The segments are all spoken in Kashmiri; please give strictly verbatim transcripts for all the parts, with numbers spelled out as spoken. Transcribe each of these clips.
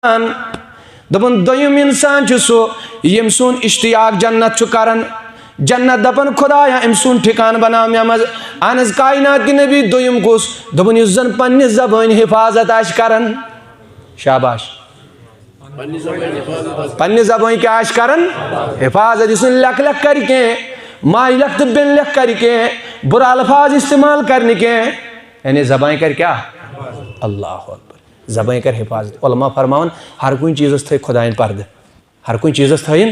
انسان۔ دوٚپُن، دوٚیِم انسان چھُ سُہ، ییٚمۍ سُنٛد اشتیاق جنت چھُ کران۔ جنت دپان، خدایا، أمۍ سُنٛد ٹھکان بناو مےٚ منٛز۔ اہن حظ، کائنات کہِ نبی دوٚیِم کُس؟ دوٚپُن، یُس زن پننہِ زبٲنۍ حفاظت آسہِ کران۔ شاباش۔ پننہِ زبٲنۍ کیٛاہ آسہِ کران؟ حفاظت۔ یُس نہٕ لیکھ لیکھ کرِ کینٛہہ، ماے لیکھ تہٕ بٮ۪ن لیکھ کرِ کینٛہہ، بُرٕ الفاظ استعمال کرِ نہٕ کینٛہہ، یعنی زبانہِ کرِ کیٛاہ؟ اللہ اکبر۔ زبانہِ کرِ حفاظت۔ علماء فرماوان، ہر کُنہِ چیٖزس تھٲے خۄدایَن پردٕ۔ ہر کُنہِ چیٖزس تھٲیِن،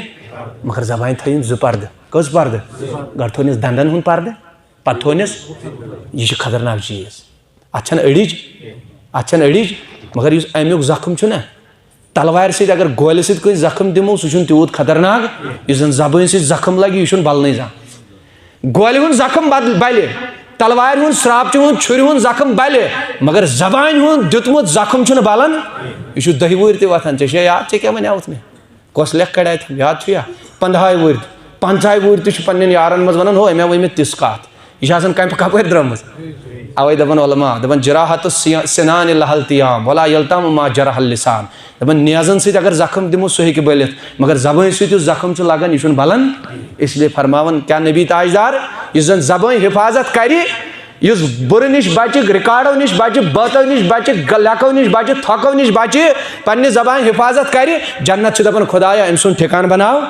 مگر زبانہِ تھٲیِن زٕ پردٕ۔ کٔژ پردٕ؟ گۄڈٕ تھوٚونس دندن ہُنٛد پردٕ، پتہٕ تھوٚونس، یہِ چھِ خطرناک چیٖز۔ اتھ چھنہٕ أڑِج، اتھ چھنہٕ أڑِج، مگر یُس امیُک زخم چھُ نا، تلوارِ سۭتۍ اگر گولہِ سۭتۍ کٲنٛسہِ زخم دِمو، سُہ چھُنہٕ تیوٗت خطرناک یُس زن زبٲنۍ سۭتۍ زخم لگہِ، یہِ چھُنہٕ بلنٕے زانٛہہ۔ گولہِ ہُنٛد زخم بد-، بلہِ، تلوارِ ہُنٛد، سرٛاپچہِ ہُنٛد، چھُرِ ہُنٛد زخم بلہِ، مگر زبانہِ ہُنٛد دیُتمُت زخم چھُنہٕ بلان۔ یہِ چھُ دَہہِ وُہٕرۍ تہِ وۄتھان۔ ژےٚ چھےٚ یاد، ژےٚ کیٛاہ وَنیٛاوُتھ مےٚ؟ کۄس لیکھ کَڑیٛاتھ؟ یاد چھُیا؟ پنٛدہاے وُہٕرۍ، پنٛژاہے وُہٕرۍ تہِ چھِ پنٛنٮ۪ن یارَن منٛز وَنان، ہو، أمۍ ہا ؤنۍ مےٚ تِژھ کَتھ۔ یہِ چھِ آسان کَمہِ، کَپٲرۍ درٛٲمٕژ؟ اَوَے دَپان علماء، دَپان، جراحت السنان لہا التیام ولا یلتام ما جرح اللسان۔ دَپان، نیزَن سۭتۍ اگر زخم دِمو، سُہ ہیٚکہِ بٔلِتھ، مگر زبٲنۍ سۭتۍ یُس زخم چھُ لَگان، یہِ چھُنہٕ بَلان۔ اس لیے فرماوان کیا نبی تاجدار، یُس زَن زبٲنۍ حفاظت کَرِ، یُس بُرٕ نِش بَچہِ، رِکاڈو نِش بَچہِ، بٲتو نِش بَچہِ، گ-، لٮ۪کو نِش بَچہِ، تھۄکو نِش بَچہِ، پننہِ زبانہِ حفاظت کَرِ، جنت چھُ دَپان، خدایا، أمۍ سُنٛد ٹھِکان بَناو۔